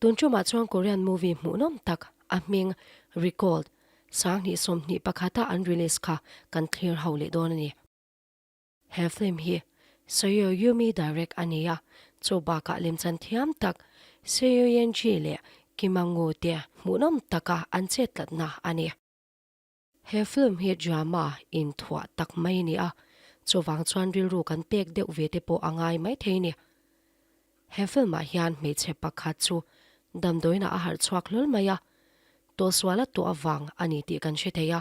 Tun tumah chuan Korean movie hmuhnawm tak a hming Recalled 2021 a an release kha kan thlir ho leh dawn a ni. He film hi Seo Yumi direct a ni a, chu bakah lemchan thiam tak Seo Yeon Ji leh Kim Ang-woo te hmuhnawm taka an chet tlatna a ni. He film hi drama inthuah tak mai a ni a, chuvang chuan rilru kan pek deuh ve te pawh a ngai maithei a ni. He film ah hian hmeichhe pakhat chu damdawiinah a harh chhuak hlawl mai a, tawhsual a tuah avang a ni tih kan hre thei a.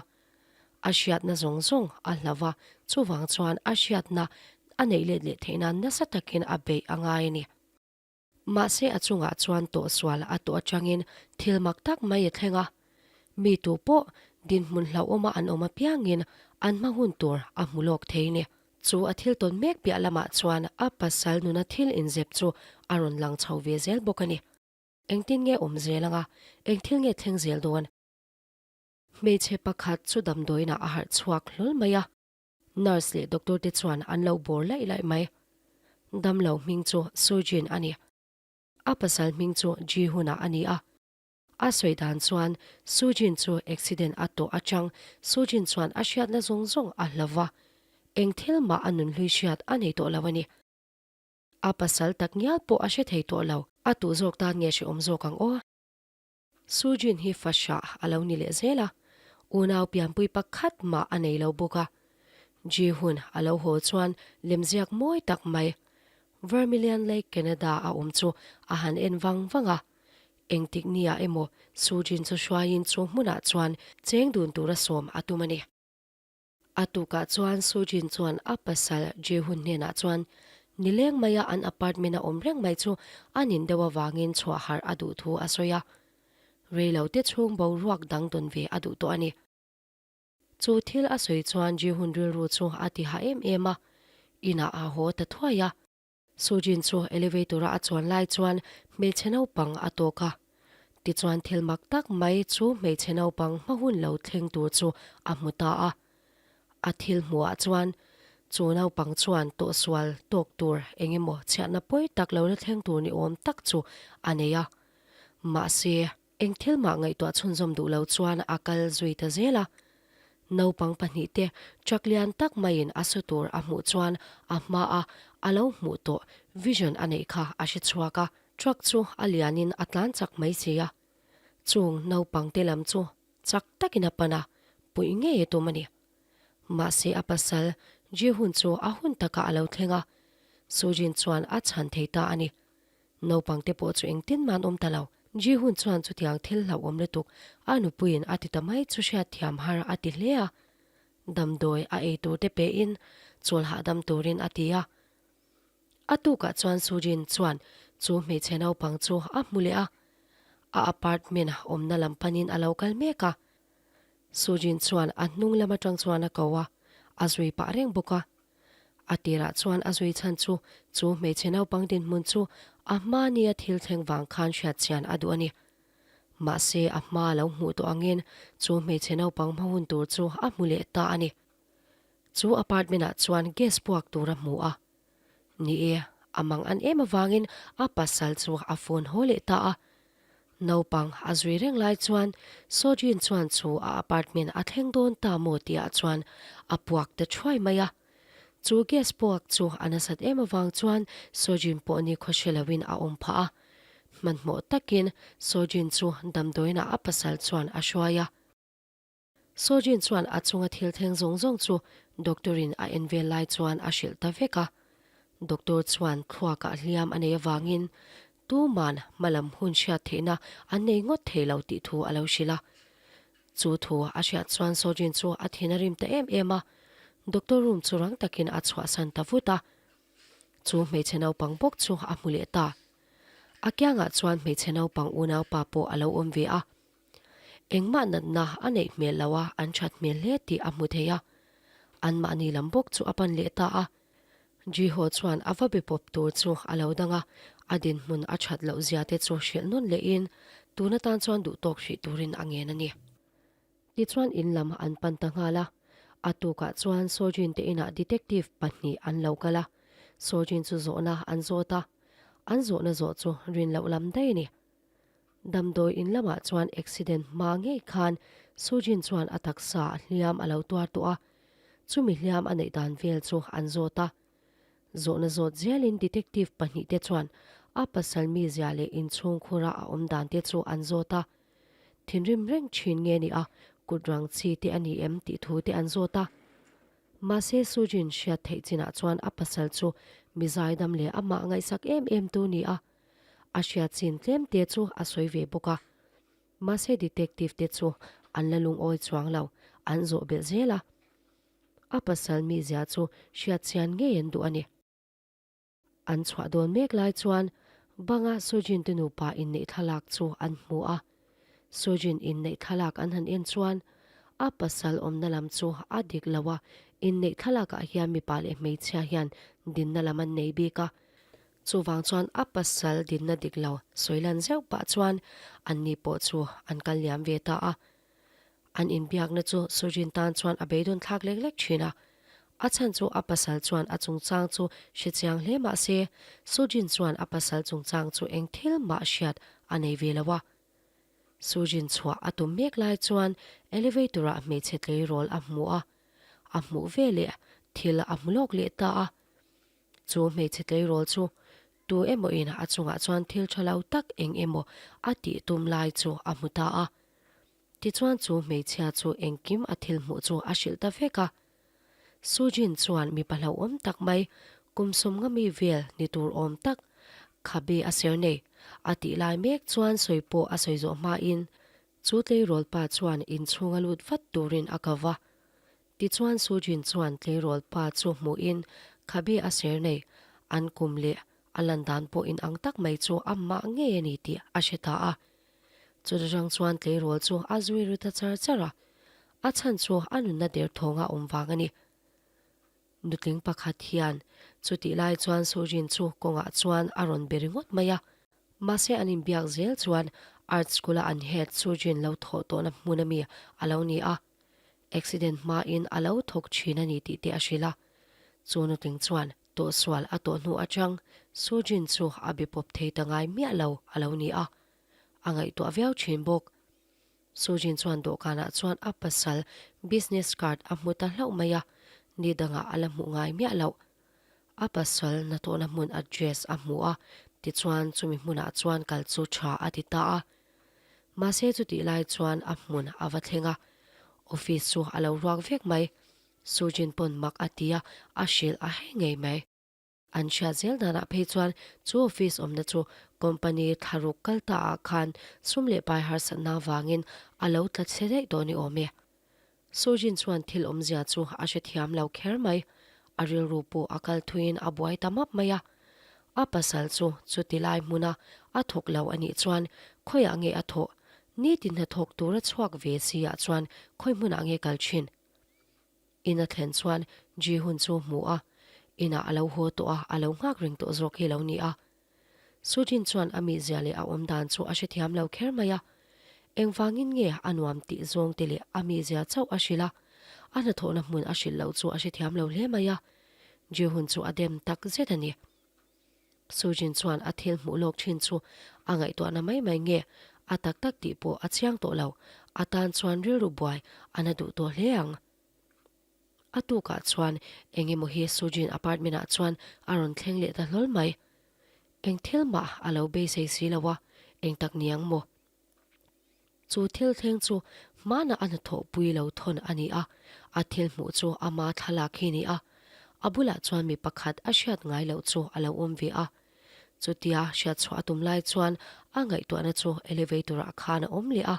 A hriatna zawng zawng a hlau a, chuvang chuan a hriatna a neih let leh theih nan nasa takin a beih a ngai a ni. Mahse a chungah chuan tawhsual a tuah atangin thil mak tak mai a thleng a, mi tu pawh dinhmun hlauhawma an awm apiangin an hma hun tur a hmu lawk thei a ni. Chu a thil tawn mek piah lamah chuan a pasal nuna thil inzep chu a rawn lang chho ve zel bawk a ni. Engtin nge awm zel anga, eng thil nge thleng zel dawn? Hmeichhe pakhat chu damdawiinah a harh chhuak hlawl mai a, nurse leh doctor te chuan an lo bawr laih laih mai. Damlo hming chu Soo-jin a ni. A pasal hming chu Ji-hoon-a a ni a. A sawi dan chuan Soo-jin chu accident a tawh atang Soo-jin chuan a hriatna zawng zawng a hlo va, eng thil mah a nunhlui hriat a nei tawh lo a ni. A pasal tak ngial pawh a hre thei tawh lo. A tuh zawk tan nge hrehawm zawk ang aw? Soo-jin hi fahrah a lo ni leh zel a, unau pianpui pakhat mah a nei lo bawk a. Ji-hun a lo haw chuan lemziak mawi tak mai Vermilion Lake Canada a awm chu a han en vang vang a. Engtik nia emaw Soo-jin chu hruaiin chu hmunah chuan cheng dun tura sawm a tum a ni. A tukah chuan Soo-jin chuan a pasal Ji-hun hnenah chuan nileng maia an apartment a awm reng mai chu a nin deuh avangin chhuah harh a duh thu a sawi a. Reilote chhung boruak dang dawn ve a duh tawh a ni. Chu thil a sawi chuan Ji-hun rilru chu a ti ha em em a, inah a haw ta thuai a. Soo-jin chu elevator-a a chuan lai chuan hmeichhe naupang a tawk a. Tichuan thil mak tak mai chu hmeichhe naupang hma hun lo thleng tur chu a hmu ta a. A thil hmuhah chuan chu naupang chuan tawhsual tawk tur eng emaw chhiatna pawi tak lo la thleng tur ni awm tak chu a nei a. Mahse, Eng thil mah ngaihtuah chhunzawm duh lo chuan a kal zui ta zel a. Naupang pahnihte truck lian tak maiin a su tur a hmuh chuan a hmaa a lo hmuh tawh vision a neih kha a hre chhuak a. Truck chu a lianin a tlan chak mai si a. Chung naupangte lam chu chak takin a pan a, puih ngei a tum a ni. Mahse a pasal Ji-hun chu a hun takah a lo thleng a, Soo-jin chuan a chhan thei ta a ni. Naupang te pawh chu engtin mah an awm ta lo. Ji-hun chuan chutiang thil hlauhawm lutuk a nupuiin a ti ta mai chu hriatthiam har a ti hle a. Damdawi a ei tur te pehin chawl hahdam turin a ti a. A tukah chuan Soo-jin chuan chu hmeichhe naupang chu a hmu leh a. A apartment awmna lam panin a lo kal mek a. Soo-jin chuan a hnung lam atang chuan a ko a, a zui pah reng bawk a. A tirah chuan a zui chhan chu chu hmeichhe naupang dinhmun chu a hma nia thil thleng vang khan hriat chian a duh a ni. Mahse a hma lo hmuh tawh angin chu hmeichhe naupang hma hun tur chu a hmu leh ta a ni. Chu apartment ah chuan gas puak tur a hmu a. Ni e, a mang an em avangin a pasal chu a phone haw leh ta a. Naupang a zui reng lai chuan Soo-jin chuan chu a apartment a thleng dawn ta maw tihah chuan a puak ta thuai mai a. Chu gas puak chu a nasat em avang chuan Soo-jin pawh ni khaw hre loin a awm phah a. Hmanhmawh takin Soo-jin chu damdawiinah a pasal chuan a hruai a. Soo-jin chuan a chunga thil thleng zawng zawng chu doctor-in a en vel lai chuan a hrilh ta vek a. Doctor chuan thluakah hliam a nei avangin tuman hmalam hun hriat theihna an nei ngawt thei lo tih thu a lo hrilh a. Chu thu a hriat chuan Soo-jin chu a thin a rim ta em em a, doctor room chu rang takin a chhuahsan ta vut a. Chu hmeichhe naupang bawk chu a hmu leh ta. A kiangah chuan hmeichhe naupang unaupa pawh a lo awm ve a. Engmah natna a neih hmel lo a, an that hmel hle tih a hmu thei a. Anmahni lam bawk chu a pan leh ta a. Jiho chuan a va be pawp tur chu a lo dang a, a dinhmun a that loh zia te chu hrilh nawn lehin tun atan chuan duhtawk hrih turin a ngen a ni. Tichuan in lam an pan ta nghal a. A tukah chuan Sojin te inah detective pahnih an lo kal a. Sojin chu zawhna an zawt a. An zawhna zawh chu rin loh lam daih a ni. Damdawi in lamah chuan accident hma ngei khan Sujin chuan a taksa a hliam a lo tuar tawh a, chumi hliam a neih dan vel chu an zawt a. Zawhna zawt zelin detective pahnihte chuan a pasal mizia leh inchhungkhura a awm dan te chu an zawt a. Thinrim reng thin nge ni a, kut rang chi te a ni em tih thu te an zawt a. Mahse Sujin hriat theih chinah chuan a pasal chu mi zaidam leh amah ngaihsak em em tu ni a. A hriat chin tlem te chu a sawi ve bawk a. Mahse detective te chu an la lungawi chuang lo, an zawh belh zel a. A pasal mizia chu hriat chian ngei an duh a ni. An chhuah dawn mek lai chuan banga Sujin te nupa inneih thlalak chu an hmu a. Sujin inneih thlalak an han en chuan a pasal awmna lam chu a dik lo a, inneih thlalakah hian mipa leh hmeichhia hian dinna lam an nei bik a. Chuvang chuan a pasal dinna dik lo sawi lan zeuh pah chuan anni pawh chu an kal liam ve ta a. An inbiakna chu Sujin tan chuan a beidawn thlak lek lek thin a. A chhan chu a pasal chuan a chungchang chu hre chiang hle mah se, Sujin chuan a pasal chungchang chu eng thil mah hriat a nei ve lo a. Sujin chhuah a tum mek lai chuan elevator ah hmeichhe tleirawl a hmu a, a hmuh ve leh thil a hmu lawk leh ta a. Chu hmeichhe tleirawl chu tu emaw in a chungah chuan thil tha lo tak eng emaw a tih tum lai chu a hmu ta a. Tichuan chu hmeichhia chu engkim a thil hmuh chu a hrilh ta vek a. Sujin chuan mipa hlauhawm tak mai, kum sawmnga mi vel ni tur awm tak, khabe a ser nei, a tih lai mek chuan sawi pawh a sawi zawh hmain chu tleirawl pa chuan inchhunga lut vat turin a ko va. Tichuan Sujin chuan tleirawl pa chu hmuhin khabe a ser nei, an kum leh a lan dan pawh inang tak mai chu amah ngei a ni tih a hre ta a. Chuta tang chuan tleirawl chu a zui ru ta char char a, a chhan chu a nunna derthawnga awm vang a ni. Nutling pakhat hian chutih lai chuan Sujin chu kawngah chuan a rawn be ringawt mai a, mahse an inbiak zel chuan art school-a an head Sujin lo thawh tawhna hmun ami a lo ni a, accident hmain a lo thawk thin a ni tih te a hrilh a. Chu nutling chuan tawhsual a tawh hnu atang Sujin chu a be pawp thei ta ngai miah lo a lo ni a, a ngaihtuah viau thin bawk. Sujin chuan dawhkanah chuan a pasal business card a hmu ta hlauh mai a, ni dangah a la hmuh ngai miah loh. A pasal hnathawhna hmun address a hmu a, tichuan chumi hmunah chuan kal chu tha a ti ta a. Mahse chutih lai chuan a hmun a va thleng a, office chu a lo ruak vek mai. Sujin pawn mak a ti a, a hrilh a hei ngei mai. An hriat zel danah phei chuan chu office awmna chu company thlaruk kal ta ah khan sum leh pai harsatna vangin a lo tla chhe daih tawh ni awm e. Sujin chuan thil awmzia chu a hrethiam lo kher mai. A rilru pawh a kal thuiin a buai ta map mai a. A pasal chu chuti lai hmuna a thawk lo a nih chuan khawiah nge a thawh? Nitin hnathawk tura chhuak ve si ah chuan khawi hmunah nge kal thin? In a thlen chuan Ji-hun chu hmu a, inah a lo haw tawh a, a lo nghak reng tawh zawk hi lo ni a. Sujin chuan a mihzia leh a awm dan chu a hrethiam lo kher mai a. Engvangin nge a nuam tih zawng te leh a mihzia chauh a hrilh a, a hnathawhna hmun a hrilh loh chu a hrethiam lo hle mai a. Ji-hun chu a dem tak zet a ni. Sujin chuan a thil hmuh lawk thin chu a ngaihtuahna mai mai nge a tak tak tih pawh a chiang tawh lo, a tan chuan rilru buai a na duh tawh hle ang. A tukah chuan eng emaw hi Sujin apartment ah chuan a rawn thleng leh ta hlawl mai. Eng thil mah a lo beisei si lo a, eng tak ni ang maw? Chu thil thleng chu hmanah a hnathawhpui lo thawn a ni a, a thil hmuh chu ama thlalak hi ni a. A bulah chuan mi pakhat a hriat ngai loh chu a lo awm ve a. Chutia hriatchhuah a tum lai chuan a ngaihtuahna chu elevator ah khan a awm leh a.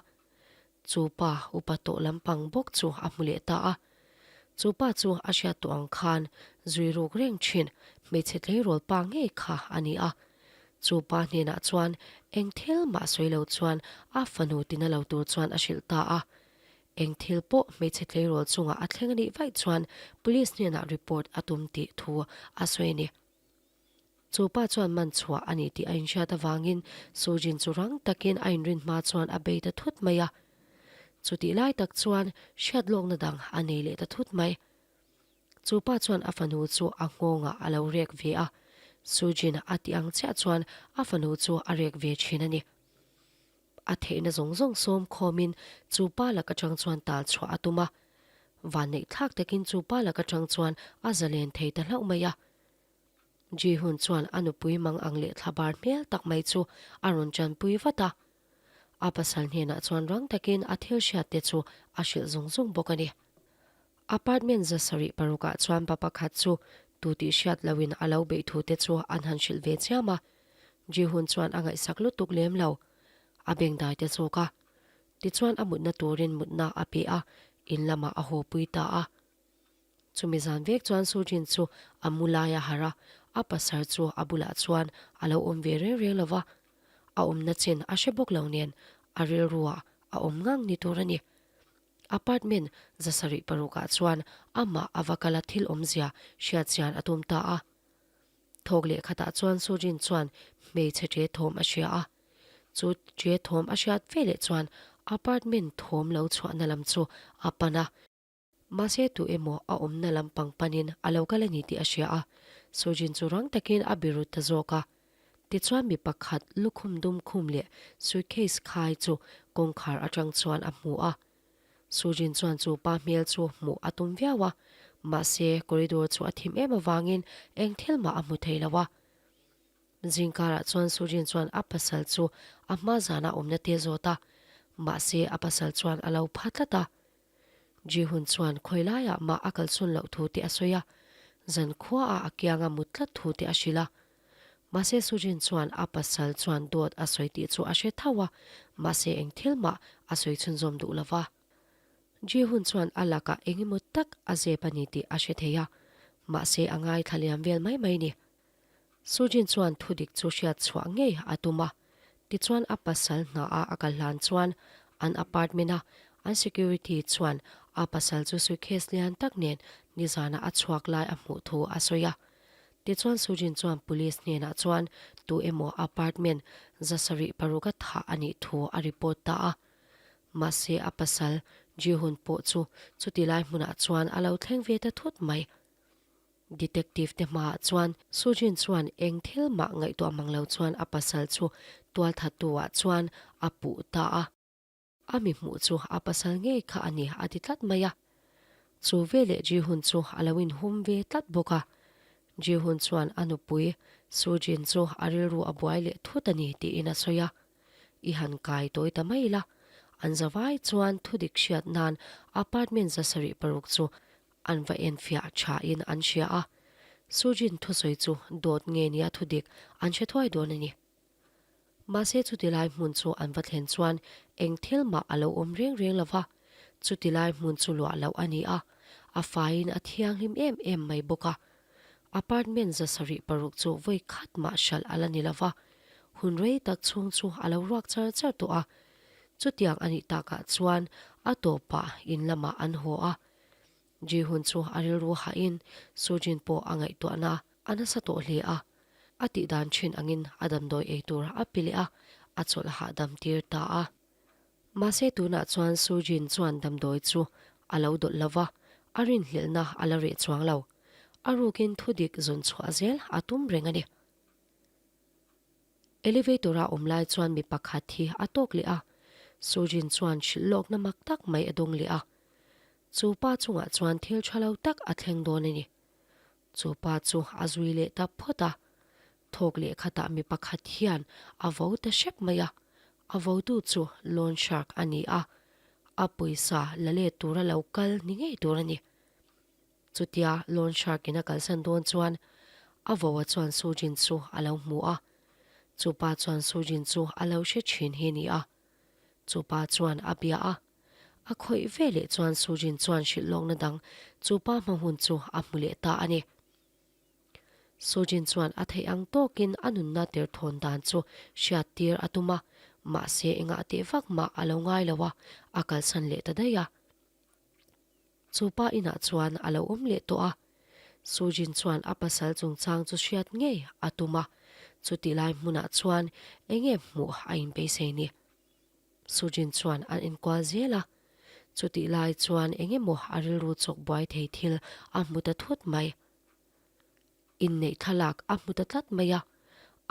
Chu pa upa tawh lampang bawk chu a hmu leh ta a. Chu pa chu a hriat tawh ang khan zui ruk reng thin hmeichhe tleirawl pa ngei kha a ni a. Chu pa hnenah chuan eng thil mah sawi lo chuan a fanu tina lo tur chuan a hrilh ta a. Eng thil pawh hmeichhe tleirawl chungah a thleng a nih vaih chuan police hnenah report a tum tih thu a sawi a ni. Chu pa chuan man chhuah a ni tih a inhriat avangin Sujin chu rang takin a inrin hma chuan a bei ta thut mai a. Chutih lai tak chuan hriat lawkna dang a nei leh ta thut mai. Chu pa chuan a fanu chu a nghawngah a lo rek ve a, Sujin a tih ang chiah chuan a fanu chu a rek ve thin a ni. A theihna zawng zawng sawm khawmin chu pa lak atang chuan tal chhuah a tum a. Vanneih thlak takin chu pa lak atang chuan a zalen thei ta hlauh mai a. Ji-hun chuan a nupui mang ang leh thlabar hmel tak mai chu a rawn tanpui vat a. A pasal hnenah chuan rang takin a thil hriat te chu a hrilh zung zung bawk a ni. Apartment 706 ah chuan pa pakhat chu tu tih hriat loin a lo beih thu te chu an han hrilh ve chiam a. Ji-hun chuan a ngaihsak lutuk lem lo. A bengdai te zawk a. Tichuan a mutna turin mutna a pe a, in lamah a haw pui ta a. Chumi zan vek chuan Sujin chu a mu lai a harh a, a pasal chu a bulah chuan a lo awm ve reng reng lo va. A awmna chin a hre bawk lo nen a rilruah a awm ngang ni tur a ni. Apartment 706 ah chuan amah a va kal a thil awmzia hriatchian a tum ta a. Thawk leh khatah chuan Sujin chuan hmeichhe ṭe thawm a hria a. Chu ṭe thawm a hriat veleh chuan apartment thawm lo chhuahna lam chu a pan a. Mahse tu emaw a awmna lam pang panin a lo kal a ni tih a hria a, Sujin chu rang takin a birut ta zawk a. Tichuan mi pakhat lukhum dum khum leh suitcase khai chu kawngkhar atang chuan a hmu a. Sujin chuan chu pa hmel chu hmuh a tum viau a, mahse corridor chu a thim em avangin eng thil mah a hmu thei lo a. Zingkarah chuan Sujin chuan a pasal chu a hma zana awmna te zawt a, mahse a pasal chuan a lo pha tlat a. Ji-hun chuan khawi laiah mah a kalsawn loh thu te a sawi a, zan khuaah a kianga mut tlat thu te a hrilh a. Mahse Sujin chuan a pasal chuan dawt a sawi tih chu a hre tho a, mahse eng thil mah a sawi chhunzawm duh lo va. Ji-hun chuan a lakah eng emaw tak a zep a ni tih a hre thei a, mahse a ngaithla liam vel mai mai ni. Sujin chuan thudik chu hriat chhuah ngei a tum a, tichuan a pasal hna a a kal hlan chuan an apartment a an security chuan a pasal chu suitcase lian tak nen nizana a chhuak lai a hmuh thu a sawi a. Tichuan Sujin chuan police hnenah chuan tu emaw apartment 76 a thah a nih thu a report ta a. Mahse a pasal Ji-hun pawh chu chuti lai hmunah chuan a lo thleng ve ta thut mai. Detective te hmaah chuan Sujin chuan eng thil mah ngaihtuah mang lo chuan a pasal chu tualthattu ah chuan a puh ta a. A mi hmuh chu a pasal ngei kha a ni a ti tlat mai a. Chu veleh Ji-hun chu a lo inhum ve tlat bawk a. Ji-hun chuan a nupui Sujin chu a rilru a buai leh thut a ni tiin a sawi a. I han kai tawi ta mai la. An zavai chuan thudik hriat nan apartment 76 chu An va enfiah tha in an hria a, Sujin thusawi chu dawt nge nia thudik an hre thuai dawn a ni. Mahse chuti lai hmun chu an va thlen chuan eng thil mah a lo awm reng reng lo va, chuti lai hmun chu luah loh a ni a, a faiin a thianghlim em em mai bawk a. Apartment 76 chu vawi khat mah hralh a la ni lo va, hun rei tak chhung chu a lo ruak char char tawh a. Chutiang a nih takah chuan a tawpah in lamah an haw a, Ji-hun chu a rilru hahin Soo-jin pawh a ngaihtuahna a nasa tawh hle a. A tih dan thin angin a damdawi ei tur a pe leh a, a chawlh hahdam tir ta a. Mahse tunah chuan Soo-jin chuan damdawi chu a lo dawlh lo va, a rinhlelhna a la reh chuang lo. A rukin thudik zawn chhuah zel a tum reng a ni. Elevator a awm lai chuan mi pakhat hi a tawk leh a, Soo-jin chuan hrilh lawkna mak tak mai a dawng leh a. Chu pa chungah chuan thil tha lo tak a thleng dawn a ni. Chu pa chu a zui leh ta phawt a. Thawk leh khatah mi pakhat hian a vo ta hrep mai a, a votu chu loan shark a ni a, a pawisa la let tura lo kal ni ngei tur a ni. Chutia loan shark in a kalsan dawn chuan a voa chuan Sujin chu a lo hmu a, chupa chuan Sujin chu a lo hre thin hi ni a. Chupa chuan a bia a, a khawih ve leh chuan Sujin chuan hrilh lawkna dang chupa hma hun chu a hmu leh ta a ni. Sujin chuan a theih ang tawkin a nunna derthawn dan chu hriat tir a tum a, mahse engah teh vak mah a lo ngai lo a, a kalsan leh ta daih a. Chu pa inah chuan a lo awm leh tawh a. Sujin chuan a pasal chungchang chu hriat ngei a tum a, chuti lai hmunah chuan enge hmuh a inbeisei ni. Sujin chuan an enkual zel a, chutih lai chuan engemaw a rilru chawk buai thei thil a hmu ta thut mai. Inneih thlalak a hmu ta tlat mai a,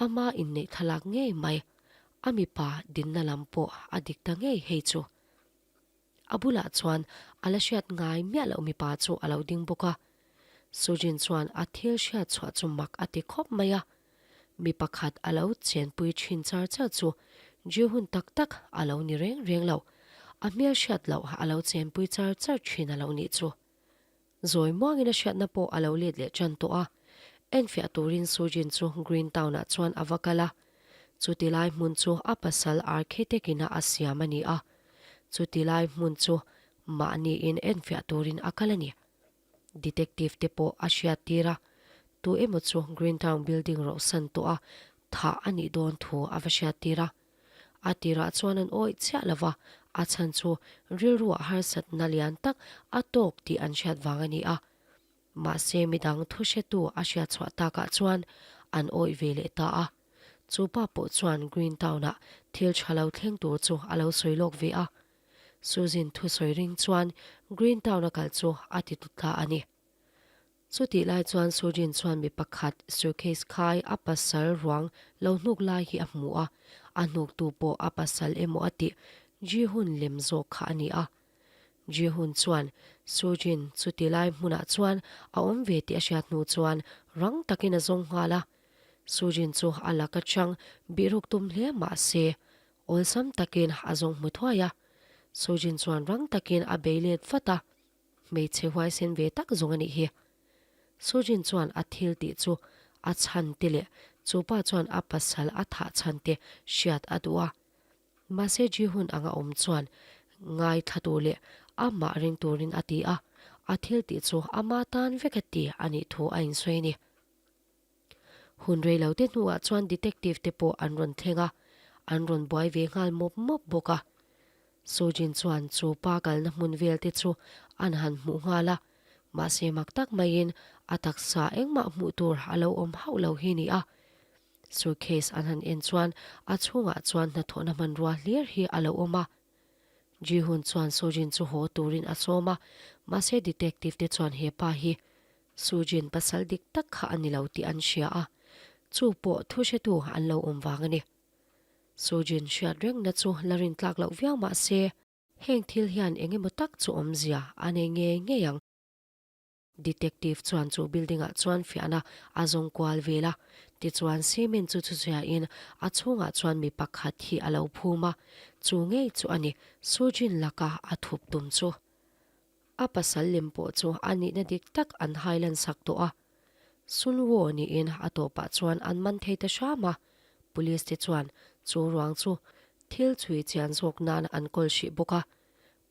ama inneih thlalak ngei mai. A mipa dinna lam pawh a dik ta ngei hei chu. A bulah chuan a la hriat ngai miah loh mipa chu a lo ding bawk a. Sujin chuan a thil hriat chhuah chu mak a ti khawp mai a. Mi pakhat a lo chenpui thin char char chu Ji-hun tak tak a lo ni reng reng lo. A hmel hriat loh a lo chenpui char char thin a lo nih chu. Zawi muangin a hriatna pawh a lo let leh tan tawh a. Enfiah turin Sujin chu Green Town-ah chuan a va kal a. Chuti lai hmun chu a pasal architect ina a siam a ni a. Chuti lai hmun chu mahniin enfiah turin a kal a ni. Detective te pawh a hriat tir a, tu emaw chu Green Town building rohsan tawh a thah a nih dawn thu a va hriat tir a. A tirah chuan an awih chiah lo va, a chhan chu rilruah harsatna lian tak a tawk tih an hriat vang a ni a. Mahse midang thu hretu a hriat chhuah takah chuan an awih ve leh ta a. Chu pa pawh chuan Green Town-ah thil tha lo thleng tur chu a lo sawi lawk ve a. Suzin thusawi ring chuan Green Town-a kal chu a ti tut ta a ni. Chutih lai chuan Sujin chuan mi pakhat suitcase khai a pasal ruang lo hnuk lai hi a hmu a, a hnuktu pawh a pasal emaw a tih Ji-hun lem zawk kha a ni a. Ji-hun chuan Sujin chuti lai hmunah chuan a awm ve tih a hriat hnu chuan rang takin a zawng nghal a. Sujin chu a lak atang bihruk tum hle mah se awlsam takin a zawng hmu thuai a. Sujin chuan rang takin a bei let vat a. Hmeichhe huaisen ve tak zawng a nih hi. Sujin chuan a thil tih chu a chhan te leh chu pa chuan a pasal a thah chhan te hriat a duh a. Mahse Ji-hun anga awm chuan ngaithla tur leh amah ring turin a ti a, a thil tih chu ama tan vek a ti a nih thu a insawi a ni. Hun rei lo te hnuah chuan detective te pawh an rawn thleng a, an rawn buai ve nghal mawp mawp bawk a. Sujin chuan chu pa kalna hmun vel te chu an han hmuh nghal a, mahse mak tak maiin a taksa engmah hmuh tur a lo awm hauh lo hi ni a. Suitcase an han en chuan a chhungah chuan hnathawhna hmanrua hlir hi a lo awm a. Ji-hun chuan Sujin chu haw turin a sawm a, mahse detective te chuan he pa hi Sujin pasal dik tak kha a ni lo tih an hria a, chu pawh thu hretu an lo awm vang a ni. Sujin hriat rengna chu la rin tlak loh viau mah se, heng thil hian eng emaw tak chu awmzia a nei ngei ngei ang. Detective chuan chu building ah chuan fiahna a zawng kual vel a, tichuan cement chu chhuchhiain a chhungah chuan mi pakhat hi a lo phum a, chu ngei chu a ni Sujin laka a thup tum chu. A pasal lem pawh chu a nihna dik tak an hailan sak tawh a. Sun Woo niin a tawpah chuan an man thei ta hram a, police te chuan chu ruang chu thil chhui chian zawk nan an kawl hrih bawk a.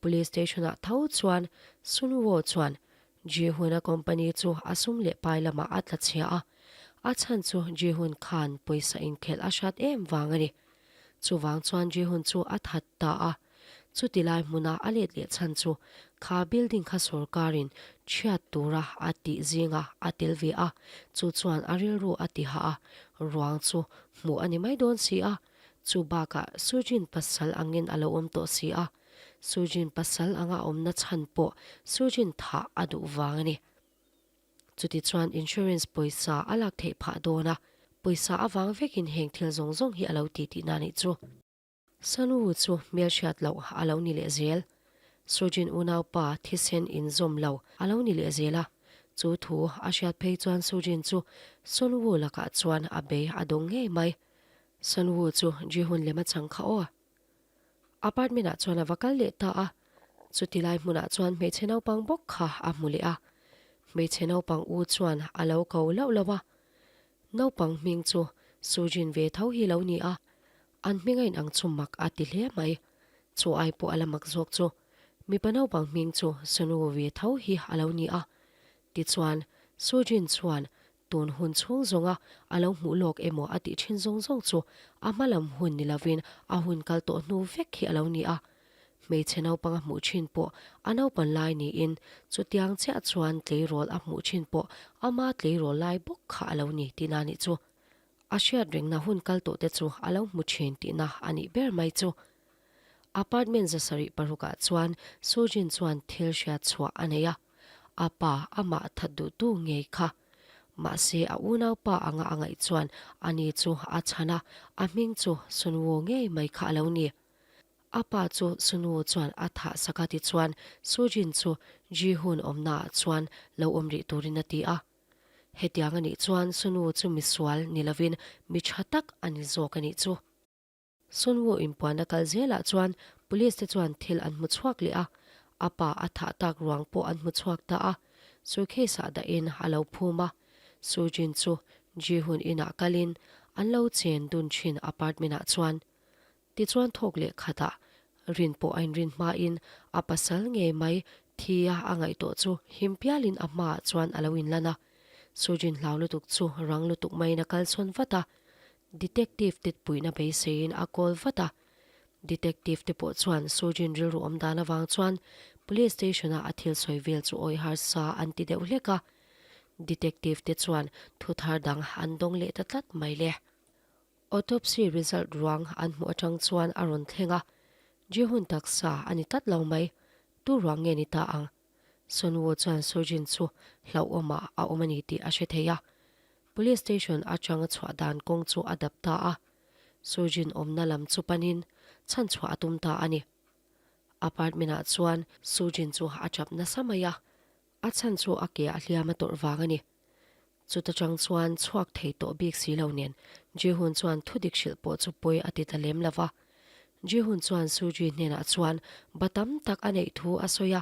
Police station ah tho chuan Sun Woo chuan Ji Hun-a company chu a sum leh pai lamah a tla chhia a, a chhan chu Ji Hun khan pawisa inkhelh a hrat em vang a ni. Chuvang chuan Ji Hun chu a that ta a. Chuti lai hmuna a let leh chhan chu kha building kha sorkarin chhiat tura a tih zinga a tel ve a, chu chuan a rilru a ti hah a, ruang chu hmuh a ni mai dawn si a, chu bakah Sujin pasal angin a lo awm tawh si a, Sujin pasal anga awmna chhan pawh Sujin thah a duh vang a ni. Chutichuan insurance pawisa a lak theih phah dawn a, pawisa avang vekin heng thil zawng zawng hi a lo ti tihna nih chu. Sanu chu hmelhriat loh a lo ni leh zel. Sujin unaupa thisen inzawm lo a lo ni leh zel a. Chu thu a hriat phei chuan Sujin chu Sunwoo lakah chuan a bei a dawng ngei mai. Sunwoo chu Jihun lem a chang kha aw. Apartment ah chuan a va kal leh ta a. Chuti lai hmunah chuan hmeichhe naupang bawk kha a hmu leh a. Hmeichhe naupang u chuan a lo ko lauh lauh a. Naupang hming chu Sujin ve tho hi lo ni a. An hming a inang chu mak a ti hle mai. Chu ai pawh a la mak zawk chu. Mipa naupang hming chu Sunu ve tho hi a lo ni a. Tichuan, Sujin chuan tun hun chhung zawnga a lo hmuh lawk emaw a tih thin zawng zawng chu a hma lam hun ni lovin a hun kal tawh hnu vek hi a lo ni a. Hmeichhe naupang a hmuh thin pawh a naupan lai niin chutiang chiah chuan tleirawl a hmuh thin pawh ama tleirawl lai bawk kha a lo ni tihna nih chu. A hriat rengna hun kal tawh te chu a lo hmu thin tihna a nih ber mai chu. Apartment 706 ah chuan Sujin chuan thil hriat chhuah a nei a, a pa amah that duhtu ngei kha. Mahse a unaupa anga a ngaih chuan ani chu a chhan a, a hming chu Sunwoo ngei mai kha a lo ni. A pa chu Sunwoo chuan a thah sak a tichuan Sujin chu Ji-hoon awmnaah chuan lo awm rih turin a ti a. Hetiang a nih chuan Sunwoo chu misual ni lovin mi tha tak a ni zawk a nih chu. Sunwoo inpuanna kal zelah chuan police te chuan thil an hmu chhuak leh a, a pa a thah tak ruang pawh an hmu chhuak ta a, suitcase ah dahin a lo phum a. Sujin chu Ji-hoon inah kalin an lo chen dun thin apartment ah chuan Tichuan thawk leh khatah rin pawh a inrin hmain a pasal ngei mai thi a a ngaihtuah chu him pialin a hmaah chuan a lo inlan a. Sujin hlau lutuk chu rang lutuk maiin a kalsawn vat a, Detective te puihna beiseiin a call vat a. Detective te pawh chuan Sujin rilru awm dan avang chuan Police Station a a thil sawi vel chu awih harsa an ti deuh hlek a. Detective te chuan thu thar dang an dawng leh ta tlat mai le. Autopsy result ruang an hmuh atang chuan a rawn thleng a, Ji-hoon taksa a ni tlat lo mai, tu ruang nge ni ta ang? Sun-woo chuan Soo-jin chu hlauhawmah a awm a ni tih a hre thei a, Police station atanga chhuah dan kawng chu a dap ta a, Soo-jin awmna lam chu panin chhanchhuah a tum ta a ni. Apartment ah chuan Soo-jin chu a tap nasa mai a, a chhan chu a ke ah hliam a tawrh vang a ni. Chuta chang chuan chhuak thei tawh bik si lo nen Ji-hoon chuan thudik hrilh pawh chu pawi a ti ta lem lo va. Ji-hoon chuan Soo-ji hnenah chuan ba tam tak a neih thu a sawi a,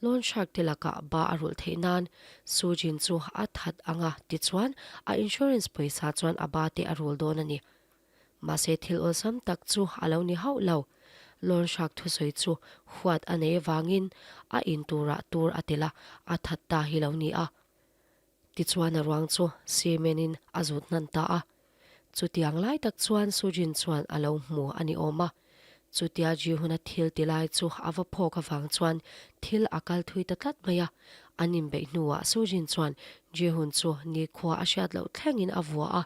Loan shark te lakah ba a rulh theih nan Soo-jin chu a that ang a tichuan a insurance pawisa chuan a ba te a rul dawn a ni. Mahse thil awlsam tak chu a lo ni hauh lo. Loan shark thusawi chu huat a nei avangin a in turah tur a tel a, a that ta hi lo ni a. Tichuan a ruang chu cement-in a zut hnan ta a. Chutiang lai tak chuan Sujin chuan a lo hmu a ni awm a. Chutia Ji-hun-a thil ti lai chu a va phawk avang chuan thil a kal thui ta tlat mai a. An inbeih hnuah Sujin chuan Ji-hun chu nikhua a hriat loh thlengin a vua a.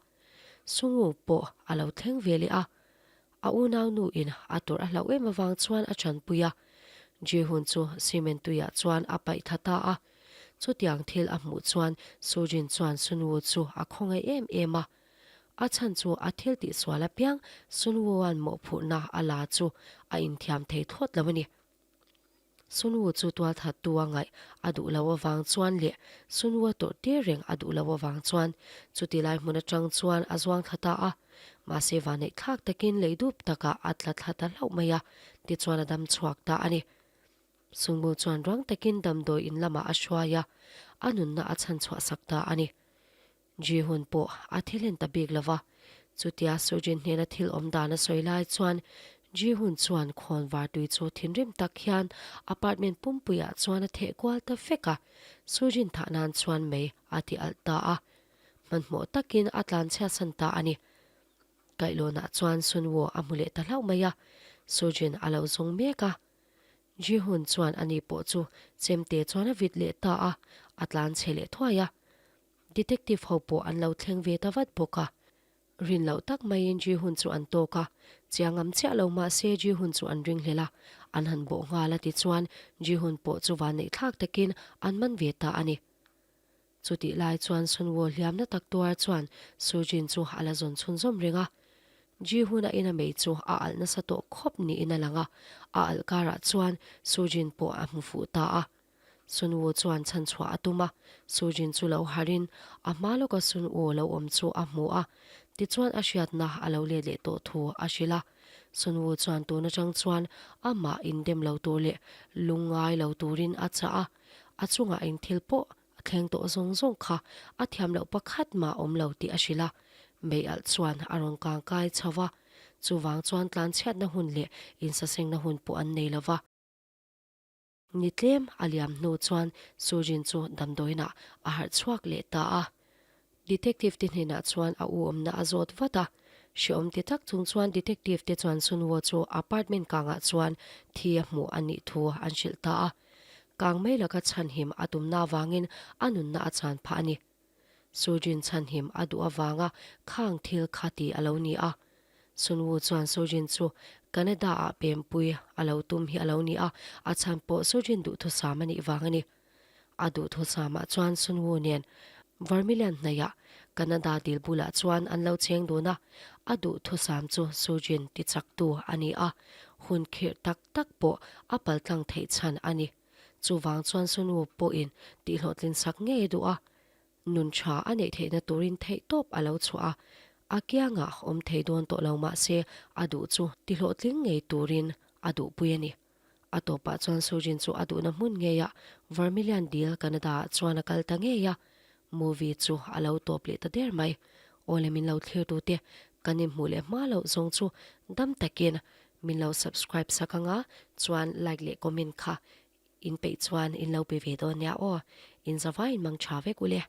Sungu pawh a lo thleng ve leh a. A unau in a tawrh a hlauh em avang chuan a chanpui a. Ji-hun chu cement tuiah chuan a paih tha ta a. Chutiang thil a hmuh chuan Soo-jin chuan Sun-woo chu a khawngaih em em a. A chhan chu a thil tihsual apiang Sun-woo-a'n mawhphurhna a la chu a inthiam thei thawt lo a ni. Sunwoo chu tualthattu a ngaih a duh lo avang chuan leh Sunwoo a tawrh tir reng a duh lo avang chuan chuti lai hmun atang chuan a zuang thla ta a. Mahse vanneih thlak takin lei dup takah a tla thla ta hlauh mai a, tichuan a dam chhuak ta a ni. Sunwoo chuan rang takin damdawi in lamah a hruai a, a nunna a chhan chhuah sak ta a ni. Ji-hun pawh a thil en ta bik lo va, chutia Soo-jin hnena thil awm dan a sawi lai chuan Ji-hun chuan khawn var tui chu thinrim tak hian apartment pumpuiah chuan a theh kual ta vek a, Soo-jin thah nan chuan mei a ti alh ta a, hmanhmawh takin a tlanchhiatsan ta a ni. Kaihlawnah chuan Sun-woo a hmu leh ta hlauh mai a, Soo-jin a lo zawng mek a. Ji-hun chuan ani pawh chu chemte chuan a vit leh ta a, a tlanchhe leh thuai a. Detective ho pawh an lo thleng ve ta vat bawk a. Rin loh tak maiin Ji-hun chu an tawk a, chiang am chiah lo mah se Ji-hun chu an ringhlel a, an han bawh nghal a tichuan Ji-hun pawh chu vanneih thlak takin an man ve ta a ni. Chutih lai chuan Sun-woo hliamna tak tuar chuan Soo-jin chu a la zawn chhunzawm reng a. Ji-hun a ina mei chu a alh nasa tawh khawp niin a lang a, a alh karah chuan Soo-jin pawh a hmu fuh ta a. Sun-woo chuan chhanchhuah a tum a, Soo-jin chu lo harhin a hma lawka Sun-woo lo awm chu a hmu a, tichuan a hriatna a lo let leh tawh thu a hrilh a. Sun-woo chuan tun atang chuan amah indem lo tur leh lungngai lo turin a chah a, a chungah eng thil pawh a thleng tawh zawng zawng kha a thiam loh pakhat mah awm lo tih a hrilh a. Mei alh chuan a rawn kang kai chho va, chuvang chuan tlanchhiatna hun leh insasengna hun pawh an nei lo va. Ni tlem a liam hnu chuan Soo-jin chu damdawiinah a harh chhuak leh ta a. Detective te hnenah chuan a u awmna a zawt vat a. Hreawm ti tak chung chuan detective te chuan Sun-woo chu apartment kangah chuan thi a hmuh a nih thu an hrilh ta a. Kang mai laka chhanhim a tumna avangin a nunna a chan phah a ni. Soo-jin chhanhim a duh avanga khang thil kha ti a lo ni a. Sun-woo chuan Soo-jin chu Canada-ah pempui a lo tum hi a lo ni a, a chhan pawh Soo-jin duhthusam a nih vang a ni. A duhthusamah chuan Sun-woo nen. Vermilion hnaihah Canada dil bulah chuan an lo cheng dun a, a duhthusam chu Sujin tichaktu a ni a, hun khirh tak tak pawh a paltlang theih chhan a ni. Chuvang chuan Sunu pawhin tihhlawhtlin sak ngei a duh a, nun tha a neih theihna turin theihtawp a lo chhuah a, a kiangah awm thei dawn tawh lo mah se a duh chu tihlawhtling ngei turin a duhpui a ni. A tawpah chuan Sujin chu a duhna hmun ngeiah Vermilion Dil Canada ah chuan a kal ta ngei a, movie chu a lo tawp leh ta der mai. Awle min lo thlir tute kan inhmuh leh hma loh zawng chu dam takin min lo subscribe sak anga chuan like leh comment kha in peih chuan in lo pe ve dawn nia aw. In zavaiin mang tha vek ule.